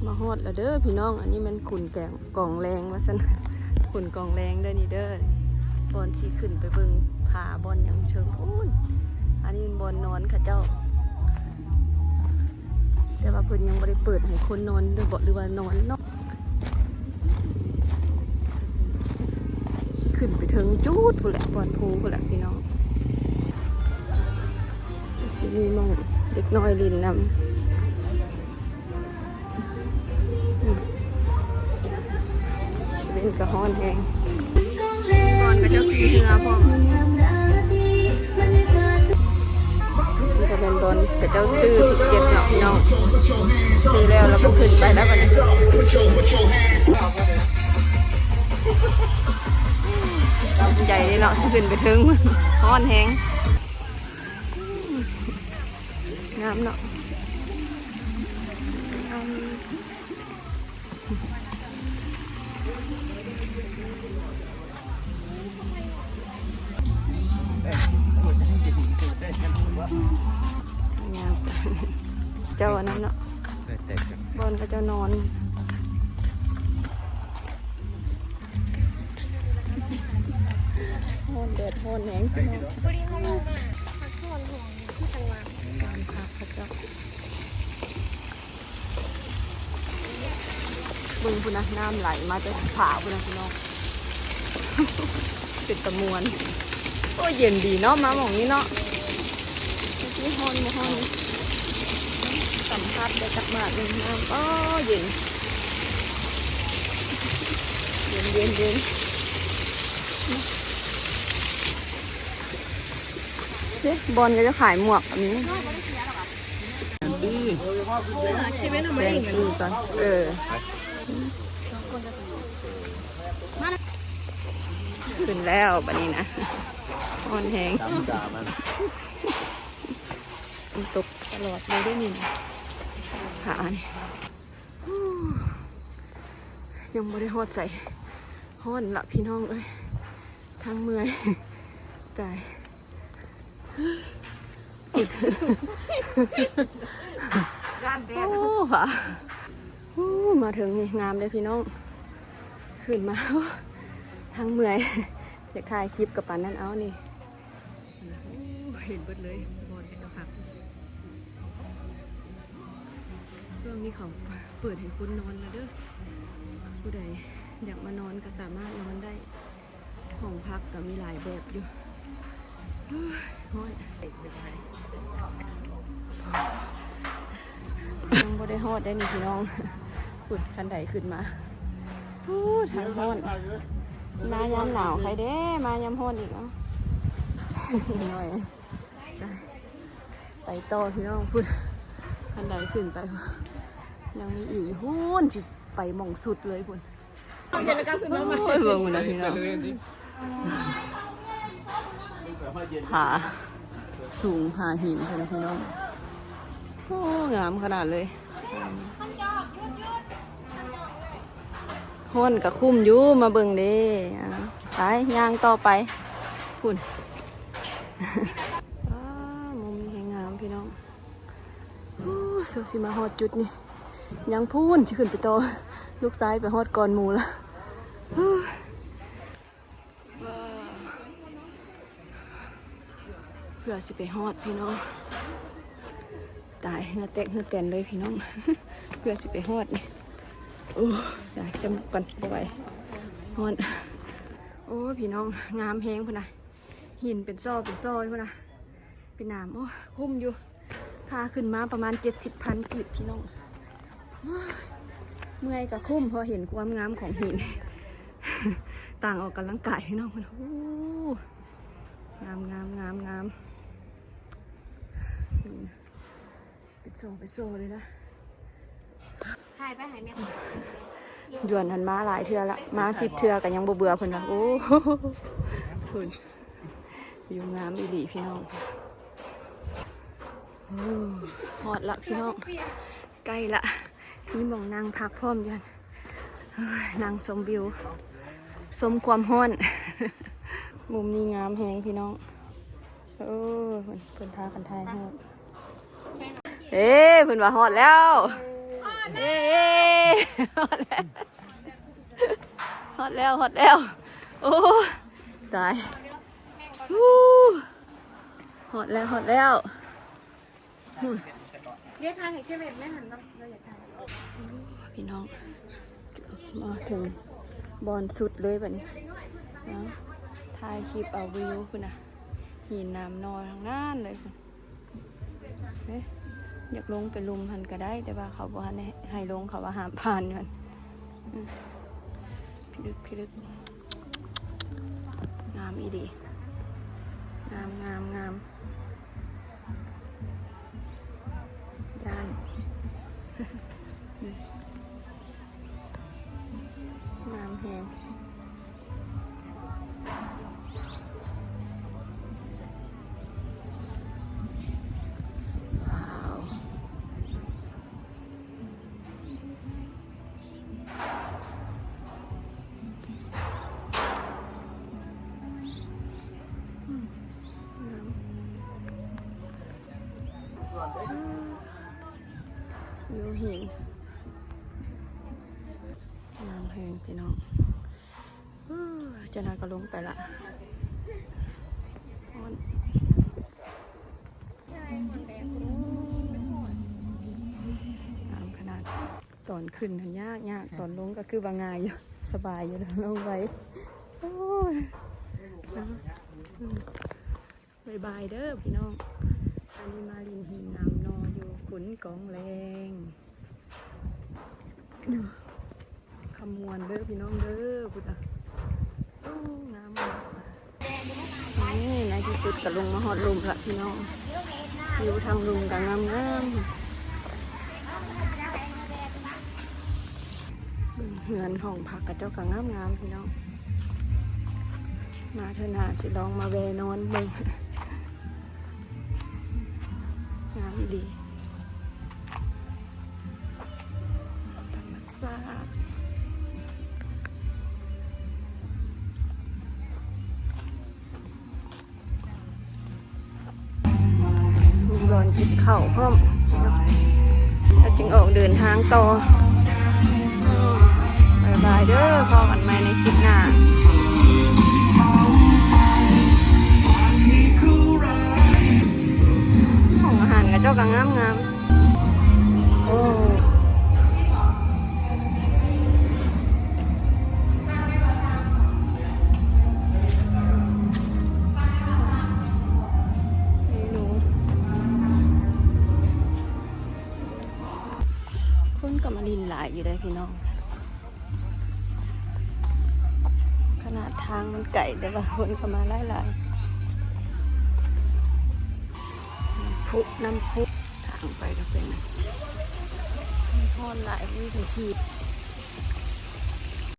ມາຮອດແລ້ວເດີພີ່ນ້ອງ ອັນນີ້ແມ່ນຂຸນແກງກອງແລງວ່າຊັ້ນ ຂຸນກອງແລງເດີນີ້ເດີ ບ່ອນຊິຂຶ້ນໄປເບິ່ງຜາບ່ອນຫຍັງເທິງພຸ້ນ ອັນນີ້ແມ່ນບ່ອນນອນເຂົາເຈົ້າ ແຕ່ວ່າເພິ່ນຍັງບໍ່ໄດ້ເປີດໃຫ້ຄົນນອນເດີເບາະ ຫຼືວ່ານອນເນາະ ຊິຂຶ້ນໄປເທິງຈຸດພຸ້ນແຫຼະ ບ່ອນພູພຸ້ນແຫຼະພີ່ນ້ອງ ຊິມີໝ່ອງເດັກນ້ອຍຫຼິ້ນນຳ. ເວັນກໍຮ້อนแฮง ກ່ອນເຂົາເຈົ້າຂີ່ເຮືອພ້ອມ ນີ້ກໍແມ່ນບ່ອນເຂົາເຈົ້າຊື້ທິກເກັດເນາະພີ່ນ້ອງ ຊື້ແລ້ວ ແລ້ວກໍຂຶ້ນໄປແລ້ວບັດນີ້ ໃຈເດ້ເນາະ ຊິຂຶ້ນໄປເທິງ ຮ້ອນແຮງ ງາມເນາະ ງາມ ເຈົ້າອັນນັ້ນເນາະ ບ່ອນເຂົາເຈົ້ານອນ ຮ້ອນ ແດດຮ້ອນແຮງ ພັກຜ່ອນ ພັກເຂົາເຈົ້າ. ເບິ່ງພຸ້ນນະ ນ້ຳໄຫຼມາແຕ່ຜາພຸ້ນນະພີ່ນ້ອງ ເປັນຕາມ່ວນ ໂອ້ຍ ເຢັນດີເນາະ ມາໝ່ອງນີ້ເນາະ ຈັກຊິຮ້ອນບໍ່ຮ້ອນ ສຳຜັດໄດ້ຈັກບາດໜຶ່ງ ນ້ຳ ໂອ້ ເຢັນ ເຢັນໆໆ ເດ້ ບ່ອນເຂົາເຈົ້າຂາຍໝວກກໍມີ. ແຊງຊື່ກ່ອນ ເອີ ຂຶ້ນແລ້ວບັດນີ້ນະ ຮ້ອນແຮງ ຝົນຕົກຕະຫຼອດເລີຍເດ້ນີ້ນະ ຜານີ້ ຍັງບໍ່ໄດ້ຮອດໃສ ຮ້ອນລະພີ່ນ້ອງເອີຍ ທັງເມື່ອຍ ຕາຍ. ຢ້ານແດດ ໂອ້ ຫວາ ໂອ້ ມາເຖິງນີ້ງາມເດ້ພີ່ນ້ອງ ຂຶ້ນມາ ໂອ້ ທັງເມື່ອຍ ຢາກຖ່າຍຄລິບກັບປານນັ້ນ ເອົານີ້ ໂອ້ ເຫັນເບິດເລີຍ ບ່ອນເຂົາເຈົ້າພັກ ຊ່ວງນີ້ເຂົາເປີດໃຫ້ຄົນນອນແລ້ວເດີ ຜູ້ໃດຢາກມານອນກໍສາມາດນອນໄດ້. ຫ້ອງພັກກໍມີຫຼາຍແບບຢູ່ ໂອ້ຍ ຮ້ອນ ຍັງບໍ່ໄດ້ຮອດໄດ໋ນີ້ພີ່ນ້ອງ ພຸ້ນ ຂັ້ນໄດຂຶ້ນມາ ໂອ້ ທາງຮ້ອນ ມາຍາມໜາວໃຄແດ່ ມາຍາມຮ້ອນອີກ ເອົາ ໜ້ອຍ ໄປຕໍ່ພີ່ນ້ອງ ພຸ້ນ ຂັ້ນໄດຂຶ້ນໄປ ຍັງມີອີກ ພຸ້ນ ຊິໄປໝ່ອງສຸດເລີຍພຸ້ນ. ໂອ້ຍ ເບິ່ງພຸ້ນນະພີ່ນ້ອງ ຜາສູງ ຜາຫີນພຸ້ນນະພີ່ນ້ອງ ໂອ້ ງາມຂະໜາດເລີຍ ຮ້ອນກະຄຸ້ມຢູ່ ມາເບິ່ງເດ້ ອ່າ ໄປ ຍ່າງຕໍ່ໄປ ພຸ້ນ ວ້າ ມຸມນີ້ແຮງງາມພີ່ນ້ອງ. ໂອ້ ເຊື່ອຊິມາຮອດຈຸດນີ້ ຍັງພຸ້ນ ຊິຂຶ້ນໄປຕໍ່ ລູກຊາຍໄປຮອດກ່ອນໝູ່ລະ ເພື່ອຊິໄປຮອດພີ່ນ້ອງ ຕາຍ ເຫື່ອແຕກເຫື່ອແຕນເລີຍພີ່ນ້ອງ ເພື່ອຊິໄປຮອດນີ້ ໂອ້ ຕາຍ ຈະໝົກກ່ອນ ບໍ່ໄຫວ ຮ້ອນ ໂອ້ ພີ່ນ້ອງ ງາມແຮງພຸ້ນນະ ຫີນເປັນຊໍ່ເປັນຊໍ່ພຸ້ນນະ ເປັນໜາມ ໂອ້ ຄຸ້ມຢູ່ ຄ່າຂຶ້ນມາປະມານເຈັດສິບພັນກີບພີ່ນ້ອງ ໂອ້ຍ ເມື່ອຍກະຄຸ້ມ ເພາະເຫັນຄວາມງາມຂອງຫີນ ຕ່າງອອກກຳລັງກາຍພີ່ນ້ອງ ໂອ້ ງາມໆໆໆ ເປັນຊໍ່ເປັນຊໍ່ເລີຍນະ ຖ່າຍໄປໃຫ້ແມ່ ຢວນຫັ້ນມາຫຼາຍເທື່ອລະ ມາສິບເທື່ອກໍຍັງບໍ່ເບື່ອເພິ່ນວ່າ ໂອ້ ພຸ້ນ ວິວງາມອີ່ຫຼີພີ່ນ້ອງ ໂອ້ ຮອດລະພີ່ນ້ອງ ໃກ້ລະ ມີໝ່ອງນັ່ງພັກພ້ອມຢູ່ຫັ້ນ ເຮີ້ຍ ນັ່ງຊົມວິວ ຊົມຄວາມຮ້ອນ ມຸມນີ້ງາມແຮງພີ່ນ້ອງ ໂອ້ ເພິ່ນ ເພິ່ນພາກັນຖ່າຍຮູບ ເອີ ເພິ່ນວ່າຮອດແລ້ວ ເອີ ຮອດແລ້ວ ຮອດແລ້ວ ຮອດແລ້ວ ໂອ້ ຕາຍ ຮູ້ ຮອດແລ້ວ ຮອດແລ້ວ ຮຶ ເດ ຖ່າຍໃຫ້ເຊເວັນແມ່ຫັ້ນເນາະ ເຮົາຢາກຖ່າຍ ພີ່ນ້ອງ ມາເຖິງບ່ອນສຸດເລີຍບັດນີ້ເນາະ ຖ່າຍຄລິບເອົາວິວພຸ້ນນະ ຫີນໜາມໜໍທາງນັ້ນເລີຍ ເດ້ ຢາກລົງໄປລຸ່ມຫັ້ນກະໄດ້ ແຕ່ວ່າເຂົາບໍ່ທັນໃຫ້ລົງ ເຂົາວ່າຫ້າມຜ່ານຢູ່ຫັ້ນ ອື ພິລຶກພິລຶກ ງາມອີ່ຫຼີ ງາມ ງາມ ງາມ ຢ້ານ ງາມແຮງ ວ້າວ ອືມ ງາມ ອືມ ວິວຫີນ ງາມແຮງພີ່ນ້ອງ ເຈົ້າໜ້າກໍລົງໄປລະ ຮ້ອນ ງາມຂະໜາດ ຕອນຂຶ້ນຫັ້ນຍາກໆ ຕອນລົງກໍຄືວ່າງ່າຍຢູ່ ສະບາຍຢູ່ ລົງໄວ ໂອ້ຍ ບາຍບາຍເດີພີ່ນ້ອງ ອັນນີ້ມາຫຼິ້ນຫີນໜາມໜໍຢູ່ຂຸນກອງແລງ ຄຳມ່ວນເດີພີ່ນ້ອງເດີ ພຸ້ນນະ ໂອ້ ງາມ ນີ້ໃນທີ່ສຸດກໍລົງມາຮອດລຸ່ມລະພີ່ນ້ອງ ວິວທາງລຸ່ມກໍງາມໆ ເຮືອນຫ້ອງພັກເຂົາເຈົ້າກໍງາມໆ ພີ່ນ້ອງ ມາເທື່ອໜ້າຊິລອງມາແວ່ນອນເບິ່ງ ງາມອີ່ຫຼີ ທຳມະຊາດ ມີບ່ອນກິນເຂົ້າພ້ອມ ແລ້ວຈຶ່ງອອກເດີນທາງຕໍ່ ບາຍບາຍເດີ ພໍ້ກັນໃໝ່ໃນຄລິບໜ້າ ຫ້ອງອາຫານເຂົາເຈົ້າກໍງາມໆ ໂອ້ ເມນູ ຄົນກໍມາຫຼິ້ນຫຼາຍຢູ່ເດ້ພີ່ນ້ອງ ຂະໜາດທາງມັນໄກ ແຕ່ວ່າຄົນກໍມາຫຼາຍໆ ນ້ຳພຸ ນ້ຳພຸ ທາງໄປກໍເປັນ ຮ້ອນຫຼາຍ ມີແຕ່ຫີນ